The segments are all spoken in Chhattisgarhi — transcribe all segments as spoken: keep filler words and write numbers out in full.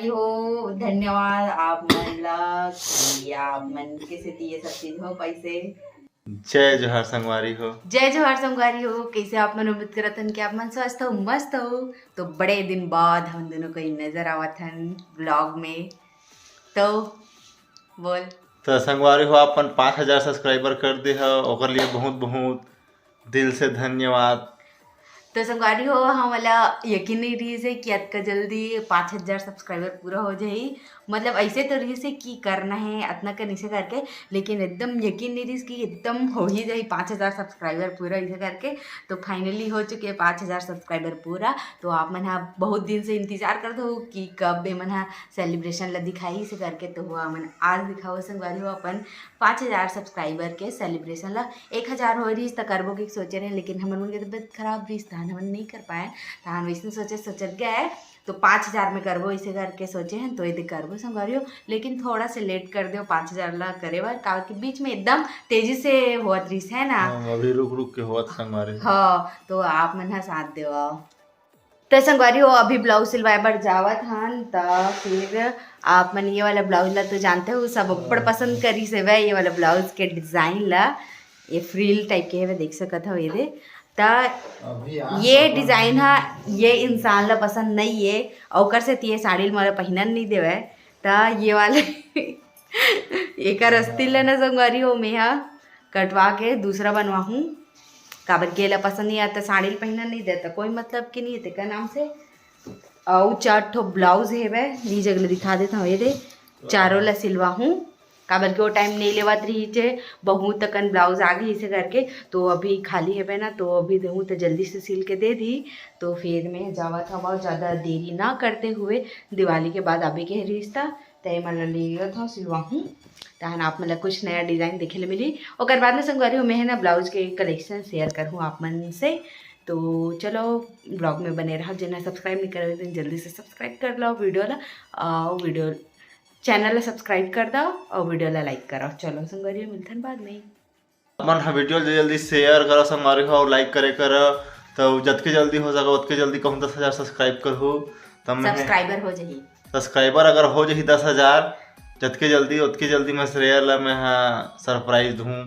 हो, धन्यवाद आप मन ला कि आप मन के सेती ये सब चीज हो पाइसे। जय जोहार संगवारी हो। जय जोहार संगवारी हो, कैसे आप मन? उम्मीद करत हन कि आप मन स्वस्थ हो, मस्त हो। तो बड़े दिन बाद हम दोनों कोई नजर आवत हन ब्लॉग में। तो बोल। तो संगवारी हो, अपन पाँच हजार सब्सक्राइबर कर दे हो, ओकर लिए बहुत बहुत दिल से धन्यवाद। तो संगवारी हो, हमला यकीन नहीं रहिस हे कि अतका जल्दी पाँच हजार सब्सक्राइबर पूरा हो जाही। मतलब ऐसे तो रहिस हे कि करना है अतना कन इसे करके, लेकिन एकदम यकीन नहीं रहिस कि एकदम हो ही जाही पाँच हजार सब्सक्राइबर पूरा इसे करके। तो फाइनली हो चुके हैं पाँच हजार सब्सक्राइबर पूरा। तो आप मन हा बहुत दिन से इंतजार करत हो कि कब ये मन हा सेलिब्रेशन ला दिखाही इसे करके। तो हुआ मन आज दिखाओ संगवारी हो अपन पाँच हजार सब्सक्राइबर के सेलिब्रेशन ला। एक हजार हो रहिस त करबो के सोचे रहे, लेकिन हमर मन के तबियत खराब रहिस, तहन हमन नहीं कर पाए। तहन वैसे सोचे सोचत गए तो पाँच हजार में करबो, इसे करके सोचे हैं तो ये करबो संगवारी हो, लेकिन थोड़ा से लेट कर दो पाँच हजार ला करे बर, काबर कि बीच में एकदम तेजी से होत रहिस है ना। हाँ, अभी रुक रुक के होत संगवारी। हाँ, तो आप मन हा साथ देवा। तो संगवारी हो, अभी ब्लाउज सिलवाए बर जावत हन, त फिर आप मन ये वाला ब्लाउज ला तो जानते हो, सब अब्बड़ पसंद करिस हवय ये वाला ब्लाउज के डिजाइन ला। ये फ्रिल टाइप के हवे, देख सकत हो ये दे। त अभी ये डिजाइन हा ये इंसान ला पसंद नहीं है, ओकर से ये साड़ी ल मोला पहिनन नहीं देवय। त ये वाले एकर अस्ती ले ना संगवारी हो, मेहा कटवा के दूसरा बनवाहूँ, काबर के एला पसंद नहीं आता साड़ी ल पहिनन नहीं देता, कोई मतलब के नहीं है तेकर नाम से। अउ चार ठो ब्लाउज हेवय, नी जग ले दिखा देता हूँ, ये दे चारों ला सिलवाहूँ, काबर के वो टाइम नहीं लेवत रही थे, बहुत अकन ब्लाउज आ गई इसे करके। तो अभी खाली हेवय ना, तो अभी देहूँ तो जल्दी से सिल के दे दी। तो फिर मैं जावत हवा, ज़्यादा देरी ना करते हुए दिवाली के बाद आबे के रिश्ता तय मन ल लेगत हव सिलवाहूँ, तहन आप मन ल कुछ नया डिजाइन देखे ले मिली। ओकर बाद में संगवारी हो, मैं है ना ब्लाउज के कलेक्शन शेयर करहूँ आप मन से। तो चलो ब्लॉग में बने रहो, जेन सब्सक्राइब नहीं करे तेन जल्दी से सब्सक्राइब कर लो वीडियो ला, और वीडियो चैनल ला सब्सक्राइब कर दो और वीडियो ला लाइक करो। चलो संगवारी हो, मिलथन बाद में। मन हा वीडियो जल्दी जल्दी शेयर करो संगवारी हो, और लाइक करे करो। तो जतके जल्दी हो सके ओतके जल्दी कहूँ दस हजार सब्सक्राइब करहु। तब मैं सब्सक्राइबर हो जाही। सब्सक्राइबर अगर हो जाही दस हजार, जतके जल्दी ओतके जल्दी मैं श्रेया ला मैं हा सरप्राइज दूँ,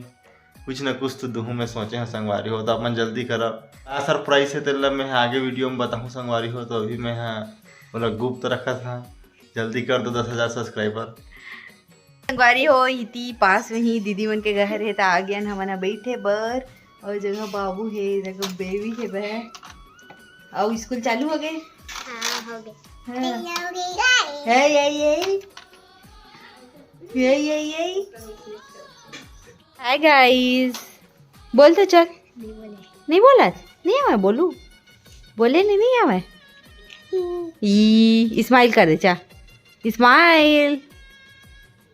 कुछ न कुछ तो दूँ मैं सोचे हूँ संगवारी हो। तो अपन जल्दी करब, का सरप्राइज है तेला मैं हा आगे वीडियो में बताहूँ संगवारी हो। तो अभी मैं हा ओला गुप्त रखत हा, जल्दी कर दो दस हजार सब्सक्राइबर। संगवारी हो, इति पास में ही दीदी मन के घर है, त आ गया हमन ह बैठे बर। और जगह बाबू है, जगह बेबी है बह। और स्कूल चालू हो गए। हाँ, हो गए। हाँ। हो गए, guys। है, ये, ये। ये, ये, ये। हाय गाइस, बोल तो चल। नहीं बोले। नहीं बोला? नहीं आवे, बोलू। बोले नहीं, नहीं आवे। ई स्माइल कर दे चा। स्माइल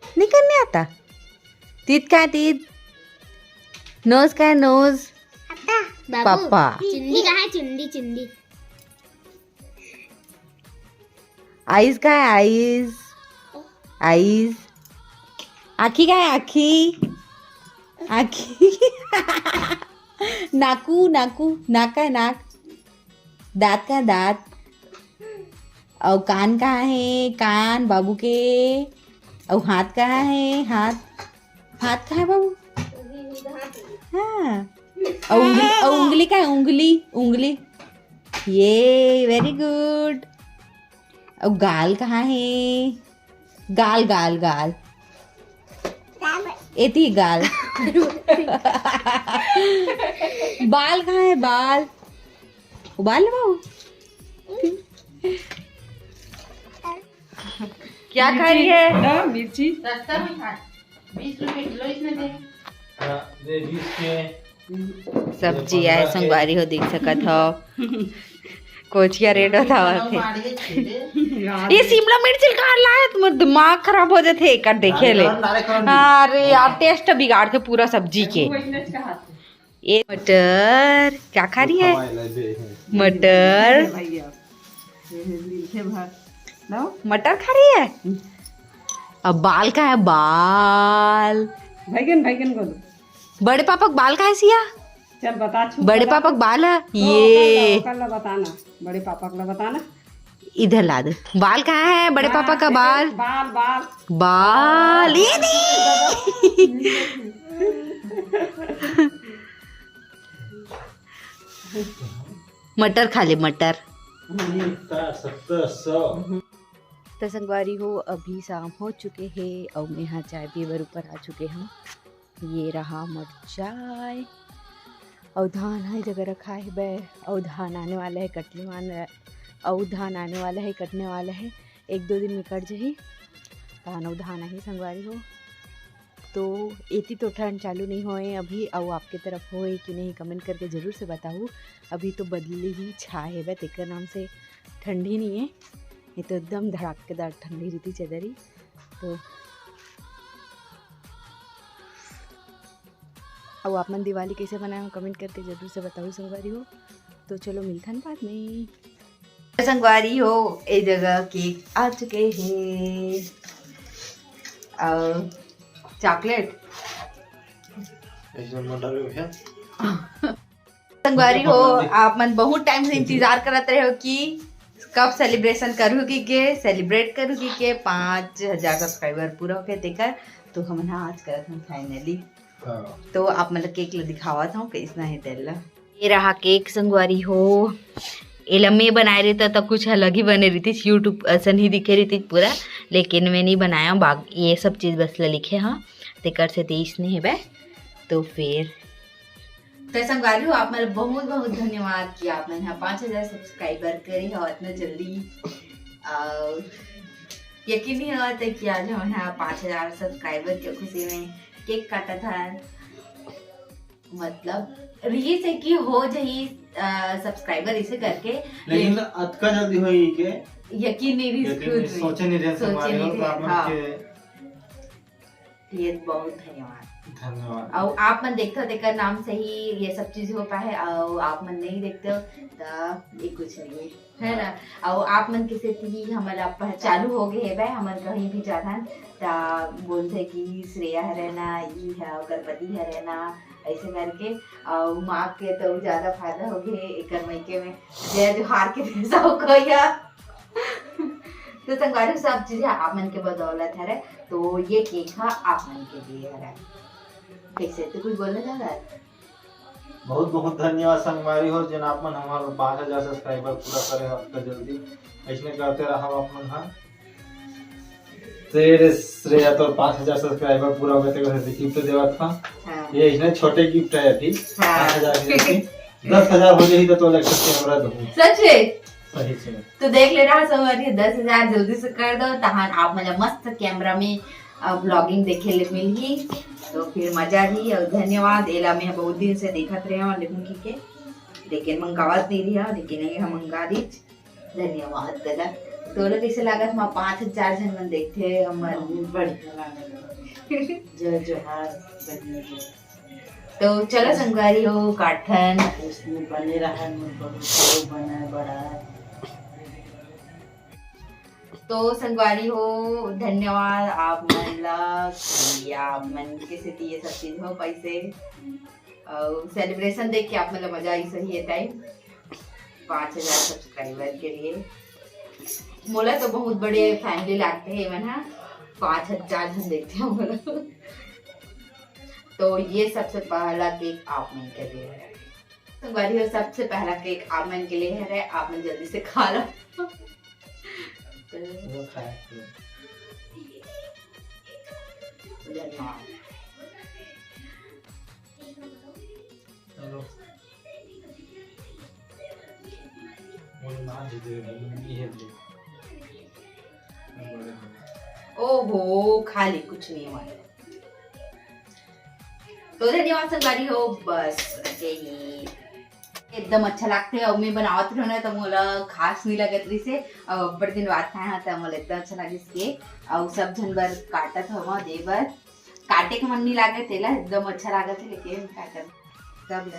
नहीं करने आता। तीत का है तीत? नोज का है नोज? आता। बाबू, पापा। चुंदी कहाँ है? चुंदी, चुंदी। आईज का है? आईज। आईज। आखी का है? आखी। आखी। नाकू, नाकू। नाक का है? नाक। दांत का है? दांत। अउ कान कहाँ है? कान बाबू के। अउ हाथ कहाँ है? हाथ। हाथ कहाँ है बाबू? हाँ। अउ उंगली, अउ उंगली कहाँ है? उंगली, उंगली। ये, very good। अउ गाल कहाँ है? गाल, गाल, गाल। एती गाल। बाल कहाँ है? बाल। वो बाल है बाबू। क्या खा रही है? हाँ, मिर्ची। सस्ता में खा, बीस रुपए किलो इसने दे। बीस के सब्जी आए संगवारी हो, देख सकत हो। कोचिया रेट बतावत है। मारिए छेले। ये शिमला मिर्च का लाए, तुम्हारा दिमाग खराब हो जाते एक देखे ले। अरे यार, टेस्ट बिगाड़ के पूरा सब्जी के। ये मटर क्या खा रही है? मटर। भैया, ये है लील के भात। लाओ। मटर खा रही है। अब बाल का है? बाल। भैगन, भैगन बोलो। बड़े पापा का बाल का है सिया? चल बता छू बड़े बता। पापा का बाल है तो ये। ओकर ला, ओकर ला बताना, बड़े पापा का ला बताना। इधर ला दे। बाल कहाँ है बड़े पापा का? बाल, बाल, बाल। बाल, ये दे। मटर खा ले, मटर। त संगवारी हो, अभी शाम हो चुके हे अउ मेहा चाय पिए बर ऊपर आ चुके हूँ। ये रहा मोर चाय, अउ धान ह ए जगह रखा हे बे, अउ धान आने वाला है कटने वाला, अउ धान आने वाला है, कटने वाला है, एक दो दिन में कट जही। धान अउ धान आही संगवारी हो। तो एती तो ठंड चालू नहीं होए अभी, अउ आपके तरफ होए कि नहीं, कमेंट करके जरूर से बताहू। अभी तो बदली ही छाए हे बे, तेकर नाम से ठंडी नहीं है, ये तो एकदम धड़ाकेदार ठंडी रहिथे चदरी। तो अउ आप मन दिवाली कैसे मनाए हो, कमेंट करके जरूर से बताहू संगवारी हो। तो चलो मिलथन बाद में। संगवारी हो, ए जगह केक आ चुके हे अउ चॉकलेट। संगवारी हो, आप मन बहुत टाइम से इंतजार करत रहे हो कि कब सेलिब्रेशन करूँ कि के, सेलिब्रेट करूँ कि के, पाँच हजार सब्सक्राइबर पूरा होके तेकर। तो हमन ह आज करत हन फाइनली। हाँ। तो आप मन ल केक ल दिखावत हूँ, कैसना हे तेला। ये रहा केक संगवारी हो, एला मैं बनाए रहे त, त कुछ अलग ही बने रहितिस, YouTube असन ही दिखे रहितिस पूरा, लेकिन मैं नहीं बनाया। बाग ये सब चीज बस ल लिखे हाँ, तेकर से तेईस नहीं हेबे। तो फिर तो संगवारी हो, आप मन ल बहुत बहुत धन्यवाद कि आप मन ह पाँच हजार सब्सक्राइबर करे हो इतना जल्दी। अउ यकीन नहीं होता कि आज हमन ह पाँच हजार सब्सक्राइबर के खुशी में केक काटत हन। मतलब रही से कि हो जही सब्सक्राइबर इसे करके, लेकिन अतका जल्दी होई के यकीन नहीं रहिस, यकीन खुद नहीं, में सोचे नहीं रहे सोचे संगवारी हो, नहीं तो रहे, आप मन हाँ। के ये बहुत धन्यवाद। धन्यवाद। अउ आप मन देखथव, तेकर नाम से ही ये सब चीज हो पाए, अउ आप मन नहीं देखथव, त ये कुछ नहीं है, है ना? हाँ। अउ आप मन के सेती ही हमन ला पहचान चालू हो गए हेबे, हमन कहीं भी जाथन, त बोलथे कि श्रेया हरे ना, ई है, गणपति हरे ना, ऐसे करके। अउ माँ के तो ज्यादा फायदा हो गए एकर मइके में, जय जोहार के दिन सब कोई है। तो संगवारी, सब चीज ह आप मन के बदौलत हरे, तो ये केक ह आप मन के लिए हरे। कैसे, तू कुछ बोलना चाहता है? बहुत बहुत धन्यवाद संगवारी हो, जेन आप मन हमारे पाँच हजार सब्सक्राइबर पूरा करे हो अतका जल्दी। ऐसने करते रहो आप मन ह। तेरे श्रेया तो पाँच हजार सब्सक्राइबर पूरा होगे, तेरे से गिफ्ट देवत हूँ। हाँ। ये इसने छोटे गिफ्ट है अभी, हाँ। पाँच हजार के अभी। दस हजार हो जाही तो, तो अलग से कैमरा दूँ। सच है? सही से। तो देख ले रहा संगवारी, दस हजार जल्दी से कर दो, तहान आप मन ला मस्त कैमरा में, अ, व्लॉगिंग देखे ले मिलही, तो फिर मजा ही। और धन्यवाद, एला मैं बहुत दिन से देखत रहे हूँ, लेकिन ठीक है, लेकिन मंगावत नहीं रहा, लेकिन ये हम मंगा दीच। धन्यवाद दादा। तोला कैसे लागत? मैं पाँच हजार झन मन देखते हमर। बहुत बढ़िया लागत। जय जोहार, बहिनी जी। तो चलो संगवारी हो, काटन। उसमें बने रहा, मोर बहुत बने बड़ा। तो संगवारी हो, धन्यवाद आप मन ला कि आप मन के सेती ये सब चीज हो पाइसे। और सेलिब्रेशन देख के आप मन ला मजा आई सही है टाइम। पाँच हजार सब्सक्राइबर के लिए मोला तो बहुत बड़े फैमिली लागते हैं मन, हाँ, पाँच हजार झन देखते हैं मोला। तो ये सबसे पहला केक आप मन के लिए है। संगवारी हो, सबसे पहला केक आप मन के लिए है, आप मन जल्दी से खा लो। वो खाए। धन्यवाद। चलो। ओहो, खाली कुछ नहीं हुआ। तो धन्यवाद संगवारी हो, बस ऐसे ही एकदम अच्छा लागथे। अउ मैं बनावत रहूं ना, तो मोला खास नहीं लगत रहिसे, अउ बड़ दिन बाद खाए हा, तो मोला एकदम अच्छा लागिस केक। अउ सब झन बर काटत हवा दे बर, काटे के मन नहीं लागे तेला, एकदम अच्छा लागत है, लेकिन का कर तब ले।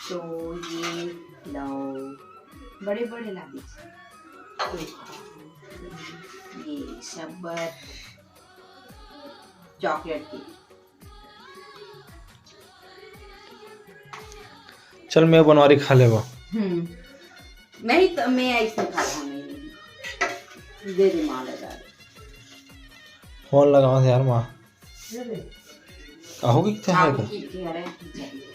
तो ये लो, बड़े बड़े लागे ये सब बर चॉकलेट की। चल, मैं बनवारी खा लेबो। हम्म। मैं ही तो, मैं ऐसे खा रहा, मैं नहीं। दे दे माँ लगा दे। फोन लगाओ यार माँ। का हो गई? क्या है काम का? की थी, अरे, की चाहिए।